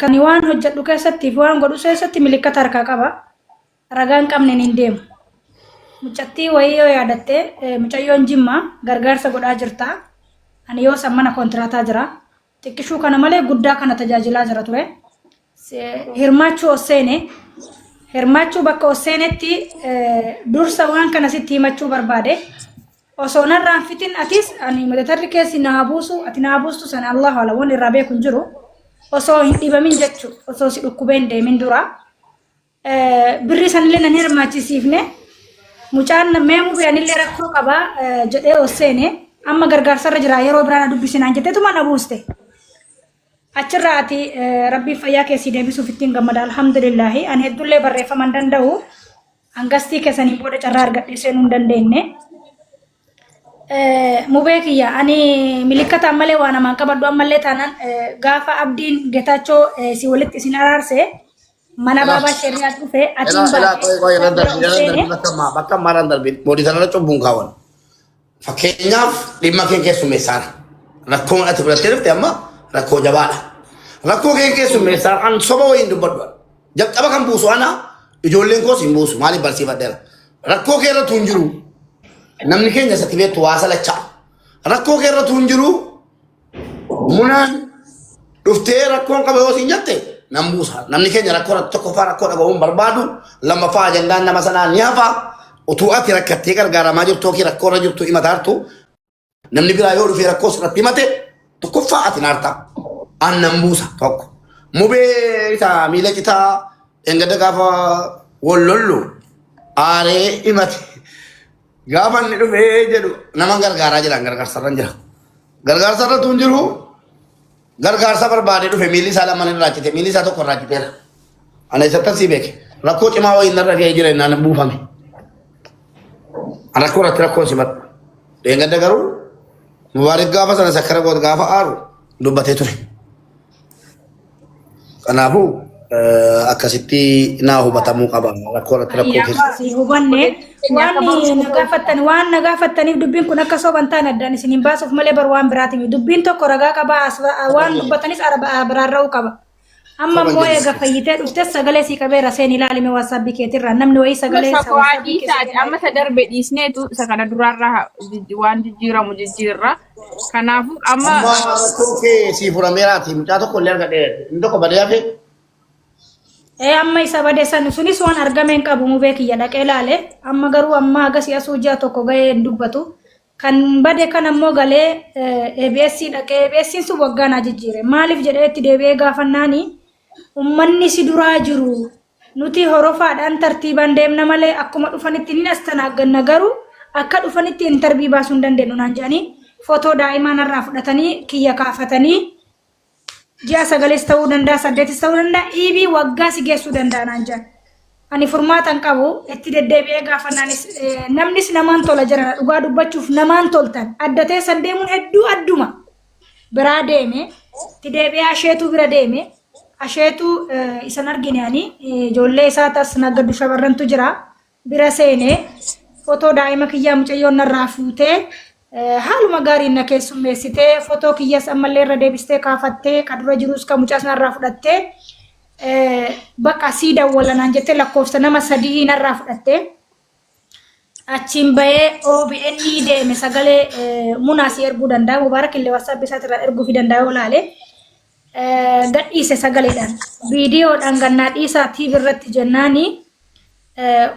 Kan waan hojjedhu keessatti fi waan godhu keessatti milikkata harkaa qaba. Ragaa hin qabneen hin deemu. Mucattii wayii yoo yaadatte mucayyoon Jimmaa gargaarsa godhaa jirta. Ani yoo san mana kontiraataa jira. Xiqqishuu kana malee guddaa kana tajaajilaa jira ture. Hirmaachuu osseene hirmaachuu bakka osseenetti dursa waan kana sitti himachuu barbaade. Osoo narraan fitin atis ani madatarri keessi naa buusu ati naa buustu sana Allahu ala waan irraa beeku hin jiru. Osoo hin dhibamin jechu osoo si dhukkubee hin deemin dura. Birrii sanillee nan hirmaachisiifne mucaan mee mubee anillee rakkoo qaba jedhee osseene amma gargaarsarra jira yeroo biraa na dubbisinaan jetteetuma na buuste. Achirraa ati rabbiin fayyaa keessi deebisuuf ittiin gammada alhamdulillaahi ani hedduullee barreeffama hin danda'u hangastii keessaniin booda carraa argadhee seenuu hin dandeenye. Mubee kiyya ani milikkataan malee waa namaan qabadhu ammallee taanaan gaafa abdiin Getaachoo si walitti isin araarse mana baabaa sheriyaa dhufe atiin Elaa elaa baate qoy qoy irra isa bira darbi ol irra seene darbi bakka ammaa bakka ammaa irra darbi boodii sanarra cubbuun kaawwan. Fakkeenyaaf dhimma kee keessummeessaara. Rakkoon ati fudhattee dhufte amma rakkoo jabaadha. Rakkoo kee keessummeessaan an soba wayiin dubbadhu. Jalqaba kan buusu ana ijoolleen koos hin buusu maaliif barsiifadheera. Rakkoo kee irratti hin jiru. Namni keenya isatti beektu waa salachaa. Rakkoo kee irratti hin jiru. Munaan dhuftee rakkoon qaba yoo siin jette nan buusa. Namni keenya rakkoo irratti tokkoffaa rakkoo dhaga'uu hin barbaadu. Lammaffaa ajandaan nama sanaa ni hafa. Utuu ati rakkattee gargaaramaa jirtu yookiin rakkoo irra jirtu himataartu namni biraa yoo dhufee rakkoo sirratti himate tokkoffaa ati naarta. An nan buusa tokko. Mubee isa miila citaa dheengadda gaafa wal lollu aaree himate. Gaafa inni dhufee jedhu nama gargaaraa jiran gargaarsarra jira. Gargaarsarra tun jiru gargaarsa barbaadee dhufe miilli isaa lamaan irraa cite miilli isaa tokko irraa citeera. Ana isatti sii beeke. Rakkoo cimaa wayii narra ga'ee jira innaan buufame. Rakkoo irratti rakkoon simadhu. Dheengadda garuu Mubaarik gaafa sana sakkara goota gaafa aaru dubbatee ture. Kanaafuu akkasitti naa hubatamuu qaba. Rakkoo irratti rakkoo keessa. Si hubanne waan na gaafattan waan na gaafattaniif dubbiin kun akka soban taane addaan isin hin baasuuf malee bar waan biraati. Dubbiin tokko ragaa qaba waan dubbatanis biraarra'uu qaba. Amma Soban immoo jedhu. eega fayyitee dhuftes sagalee sii qabeera seen ilaalime waatsaapbii keetirraa namni wayii Amma sagalee isa isaa bu'aa waatsaapbii keessa dhiisaati. Amma isa darbe dhiisneetu isa kana duraarraa waan jijjiiramu jijjiirra. Kanaafuu amma Amma rakkoo kee sii furameeraati. Mucaa tokko illee argadhee inni tokko badee hafe. Ee amma isa bade san sunis waan argame hin qabu mubee kiyya dhaqee laale amma garuu amma haga asuu ji'a tokko gahee hin dubbatu kan bade kan ammoo galee ABS dhaqee ABS sun waggaa naa jijjiire maaliif jedhee itti deebi'ee gaafannaani ummanni si duraa jiru nuti horofaadhaan tartiibaan deemna malee akkuma dhufanitti ni astanaagganna garuu akka dhufanitti intarvii baasuu hin dandeenyu naan jedhanii footoo daa'imaa narraa fudhatanii kiyya kaafatanii Ji'a sagalis ta'uu danda'a, saddeetis ta'uu danda'a, iibii waggaa si geessuu danda'a naan jedhan. Ani furmaata hin qabu, itti deddeebi'ee gaafannaanis namnis namaan tola jedhan dhugaa dubbachuuf namaan toltan. Adda teessan deemuun hedduu adduma. Biraa deeme, itti deebi'ee asheetuu bira deeme, asheetuu isan argine ani ijoollee isaa tas naggaddu shamarrantu jira. bira seene fotoo daa'ima kiyyaa mucayyoon narraa fuutee haaluma gaariin na keessummeessitee fotoo kiyyas ammallee irra deebistee kaafattee ka dura jirus ka mucaas narraa fudhattee bakka sii dawwala naan jettee lakkoofsa nama sadii narraa fudhattee achiin bahee OBN deeme sagalee munaa si erguu danda'a Mubaarak illee WhatsApp isaatirraa erguufi danda'a yoo laale gadhiise sagaleedhaan viidiyoodhaan gannaa dhiisaa TV irratti jennaani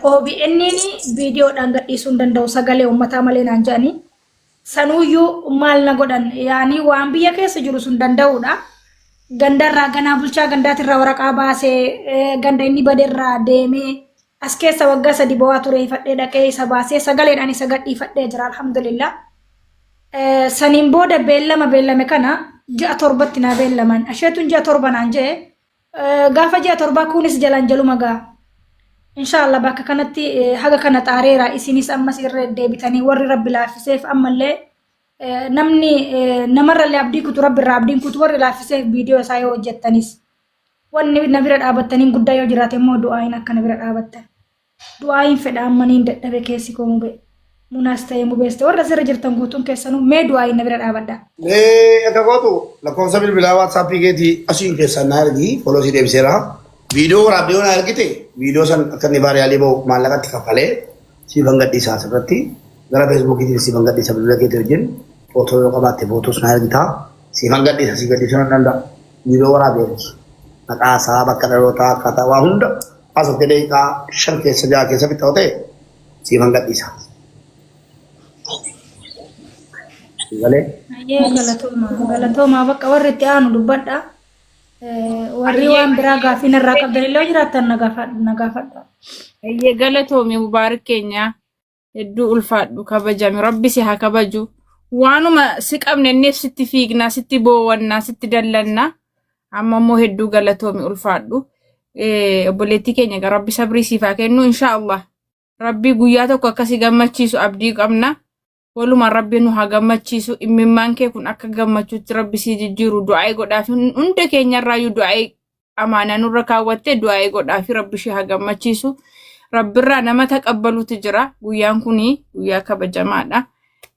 OBN viidiyoodhaan gadhiisuu hin danda'u sagalee uummataa malee naan jedhanii sanuuyyuu maal na godhan yaanii waan biyya keessa jiru sun danda'uudha. Gandarraa ganaa bulchaa gandaatirraa waraqaa baasee ganda inni baderraa deemee as keessa waggaa sadi bo'aa ture ifadhee dhaqee isa baasee sagaleedhaan isa gadhiifadhee jira alhamdulillah. Saniin booda beellama beellame kana ji'a torbatti naa beellaman. Asheetuun ji'a torba naan jedhe gaafa ji'a torbaa kunis jalaan jaluma ga'a. Inshaallah bakka kanatti haga kana xaareera isinis ammas irra deebitanii warri rabbi laaffiseef ammallee namni namarrallee abdii kutu rabbi irraa abdiin kutu warri laaffiseef viidiyoo isaa yoo hojjettanis wanni na bira dhaabattaniin guddaa yoo jiraate immoo du'aayin akka na bira dhaabattan. Du'aayin fedha amma niin dadhabe keessi koo mube. Munaas ta'ee mubees ta'e warra asirra jirtan guutuun keessanuu mee du'aayi na bira dhaabadhaa. Mee akka gootu lakkoofsa bilbilaa WhatsApp keetii asiin keessaan naa ergi foloo si deebiseera. Viidiyoo waraabdee yoo naa ergite viidiyoo san akka inni vaariyaalii bahu maallaqatti kaffalee siifan gadhiisa asirratti gara feesbuukiitiin siifan gadhiisa bilbila keetii wajjin footoo yoo qabaatte footoos naa ergitaa siifan gadhiisa si gadhiisuu nan danda'a. Viidiyoo waraabee ergi. Maqaa isaa bakka dhalootaa akkaataa waa hunda haasoftee daqiiqaa 5 keessa 6 keessa fixxa yoo ta'e siifan gadhiisa. Galee. Ayyee galatooma galatoomaa bakka warri itti aanu dubbadha. Warri waan biraa gaaffii narraa qabdan illee yoo jiraattan na gaafadha. Ayyee galatoomi Mubaarik keenya hedduu ulfaadhu kabajami rabbi si haa kabaju. Waanuma si qabne inneef sitti fiignaa sitti boowannaa sitti dallannaa amma immoo hedduu galatoomi ulfaadhu. Obboleettii keenya egaa rabbi sabrii siif haa kennu inshaa Allah. Rabbi guyyaa tokko akka si gammachiisu abdii qabna. Walumaan rabbi nu haa gammachiisu. Immimmaan kee kun akka gammachuutti rabbi sii jijjiiru du'aa'ii godhaafi hunda keenyarraayyuu du'aa'ii amaanaa nurra kaawwattee du'aa'ii godhaafi rabbi ishee haa gammachiisu. Rabbirraa nama taqabbaluutu jira. Guyyaan kun guyyaa kabajamaadha.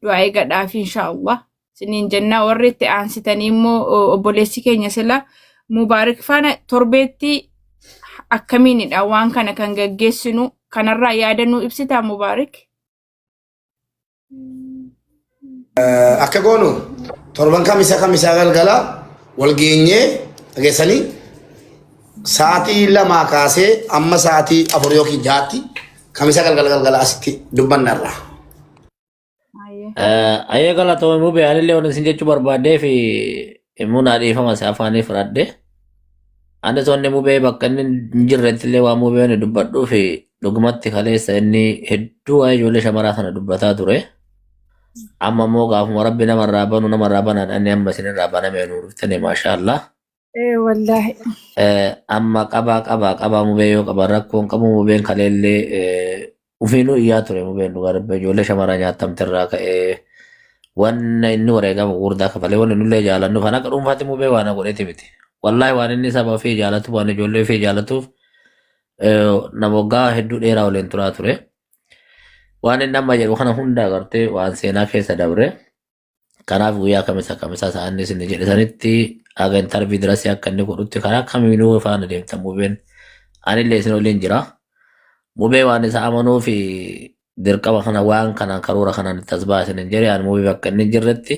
Du'aa'ii godhaafi inshaallah. Siniin jennaa warri itti aansitanii immoo obboleessi keenya sila Mubaarik faana torbeetti akkamiinidha waan kana kan gaggeessinu kanarraa yaada nuu ibsitaa Mubaarik? Akka goonu torban kamisa kamisaa galgala wal geenyee dhageessanii sa'aatii 2 kaasee amma sa'aatii 4 yookiin 6tti kamisa galgala galgala asitti dubbannarra. Ayyee galatoome mubee anillee waan isin jechuu barbaadee fi immoo naa dhiifama si afaanii fudhadhe. Anis wanni mubee bakka inni hin jirretti illee waan mubee inni dubbadhuu fi dhugumatti kaleessa inni hedduu waa'ee ijoollee shamaraa sana dubbataa ture. Amma immoo gaafuma rabbi namarraa banu namarraa banaan inni amma isinirraa banamee nuu dhuftanii maashaallah. Ee wallaahi. Amma qabaa qabaa qabaa mubee yoo qaban rakkoon qabu mubeen kaleellee ufiinuu iyyaa ture mubeen dhugaa dubbe ijoollee shamaraa nyaatamte irraa ka'ee wanna inni wareegama gurguddaa kafalee wanni nullee jaalannu kan akka dhuunfaatti mubee waan godheeti miti. Wallaahi waan inni saba ofii jaalatuuf waan ijoollee ofii jaalatuuf nama waggaa hedduu dheeraa waliin turaa ture. Waan inni amma jedhu kana hunda agartee waan seenaa keessa dabre. Kanaaf guyyaa kamisa kamisa sa'anni isin jedhe sanitti haga intarvii dirasii akka inni godhutti karaa kamiinuu faana deemtan mubeen anillee isin waliin jira. Mubee waan isa amanuu fi dirqama kana waan kanaan karoora kanaan itti as baasin hin jedhe ani mubee bakka inni hin jirretti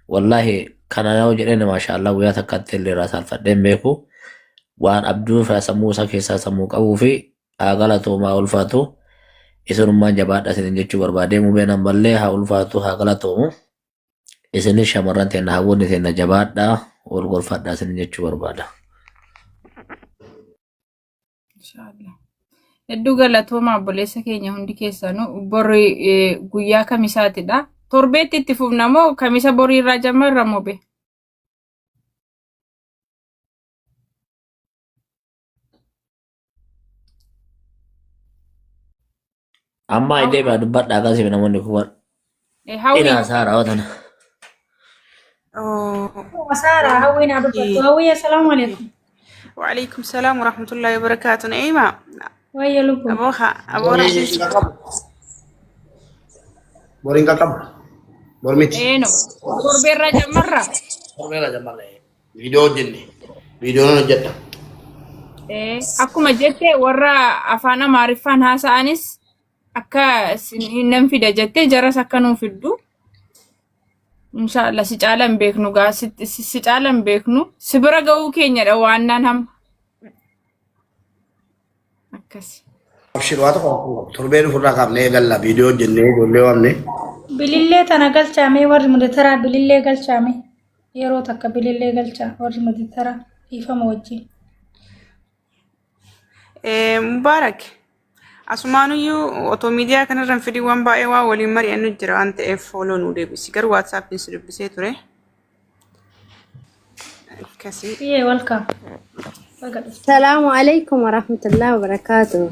wallaahi kana yoo jedheen maashaallah guyyaa takkaatti illee irraa saalfadhee hin beeku waan abduu fi sammuu isaa keessaa sammuu qabuu fi haa galatoomu haa ulfaatu isinummaan jabaadha isinin jechuu barbaadee mubeen ammallee haa ulfaatu haa galatoomu isinis shamarran teenna hawwoonni teenna jabaadha wal gorfadha isinin jechuu barbaada. Inshaallah. Hedduu galatooma obboleessa keenya hundi keessanuu bori guyyaa kamisaatidha. Torbeetti itti fufna moo kamisa borii irraa jammarra moo be? Amma illee baa dubbadhaa akkasii namoonni kuwan Hawwi inaa isaa raawwatan. Saara hawwii naa dubbattu. Hawwii assalaamu alaikum. وعليكم السلام ورحمة الله وبركاته نعيمة Wayya lubbu. أبوها أبو Boriin رحمة qaqqabu. Boriin qaqqabu. Bor miti. Eeno torbeerraa jammarra. Torbeera jammarra. Viidiyoo hojjenne. Viidiyoo nan hojjedha. Akkuma jette warra afaan Amaariffaan haasa'anis akka nan fida jettee jaras akka nuu fiddu. Inshaallah si caala hin beeknu gaa si caala hin beeknu si bira ga'uu keenyadha waannaan hamma. Akkas. Abshir waa tokko rakkoo qabu. Torbee dhufurraa kaafnee eegalla viidiyoo hojjennee ijoollee waamne. Bilillee tana galchaamee warri mudataraa bilillee galchaamee yeroo takka bilillee galchaa warri mudataraa dhiifama wajjin. Mubaarak asumaanuyyuu otoo miidiyaa kanarra hin fidin waan baay'ee waan waliin mari'annu jira waan ta'eef fooloo nuu deebisi. Garuu waatsaappiin si dubbisee ture. Akkasii. Iyyee welcome. Baga dhufte. Salaamu alaikum warahmatullahi wabarakatuh.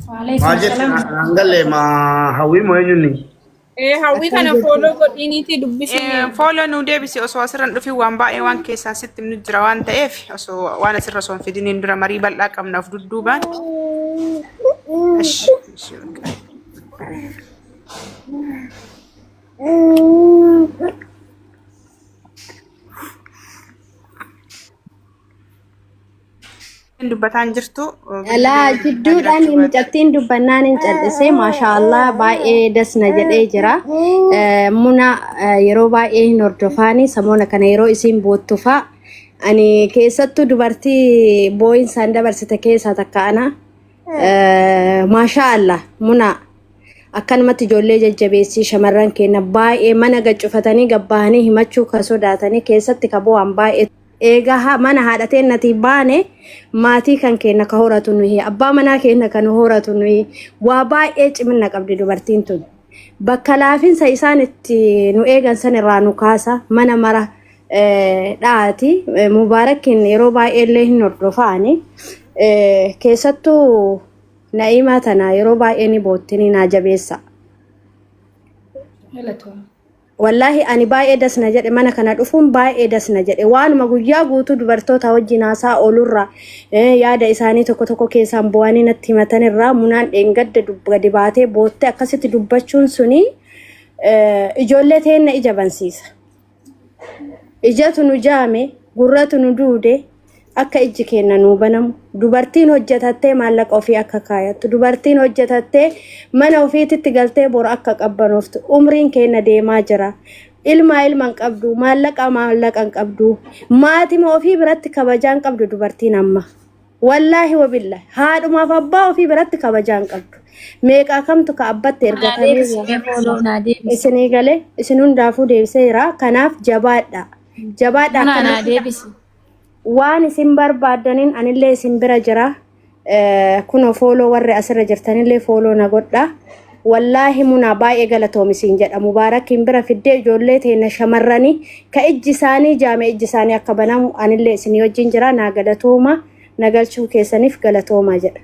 Waalaikum Maal jette salaam. naan galle maa hawwii moo eenyunni? Ee hawwii Akkam kana jirtu? fooloo godhiiniitii dubbisii. Fooloo nuu deebisi osoo asirra hin dhufin waan baay'ee waan keessaan sitti himnu jira waan ta'eef osoo waan asirra osoo hin fidiniin dura marii bal'aa qabna of dudduubaan. Ishi, ishi, bakka. Dubbataan jirtu Alaa bilbilli bilbilaa jidduudhaan jiraachuu baate. mucattiin dubbannaan hin cal'isee maashaallah baay'ee dasna jedhee jira. Muna yeroo baay'ee hin hordofaani samoona kana yeroo isiin boottu fa'a. Ani keessattuu dubartii boo'insaan dabarsite keessaa takka ana. Maashaallah muna akkanumatti ijoollee jajjabeessii shamarran keenya baay'ee mana gaccufatanii gabbahanii himachuu ka sodaatanii keessatti ka bo'an baay'ee eegaa mana haadha teennatii baane maatii kan keenya ka horatu nuyi abbaa manaa keenya kan horatu nuyi waa baay'ee cimina qabdi dubartiin tun. Bakka laafinsa isaan itti nu eegan san irraa nu kaasa mana mara dhaati. Mubaarakkiin yeroo baay'ee illee hin hordofaani. Keessattuu Na'iimaa tana yeroo baay'ee ni boottini naa jabeessa. Galatooma. Wallaahi ani baay'ee das na jedhe mana kana dhufuun baay'ee das na jedhe waanuma guyyaa guutuu dubartoota wajjin haasaa oolurraa yaada isaanii tokko tokko keessaan bu'anii natti himatanirraa munaan dheengadda gadi baatee boottee akkasitti dubbachuun suni ijoollee teenna ija bansiisa. Ijatu nu jaame, gurratu nu duude, akka ijji keenna nuu banamu, dubartiin hojjatattee maallaqa ofii akka kaayattu, dubartiin hojjatattee mana ofiititti galtee bor akka qabbanooftu, umriin keenna deemaa jira. Ilmaa ilma hin qabdu, maallaqaa maallaqa hin qabdu, maatima ofii biratti kabajaa hin qabdu dubartiin amma. Wallaahi wabillahi haadhumaaf abbaa ofii biratti kabajaa hin qabdu. Meeqaa kamtu ka abbatti Naa ergatamee deebisi mee fooloo naa deebisi. isinii galee isin hundaafuu deebiseera. Kanaaf jabaadha. Jabaadha Munaa naa akkanatti deebisi. waan isin barbaaddaniin anillee isin bira jira. Kunoo fooloo warri asirra jirtanillee fooloo na godha. Wallaahi munaa baay'ee galatoomi siin jedha. Mubaarakiin bira fiddee ijoollee teenya shamarranii ka ijji isaanii jaame ijji isaanii akka banamu anillee isinii wajjin jira. Naa galatooma na galchuu keessaniif galatoomaa jedha.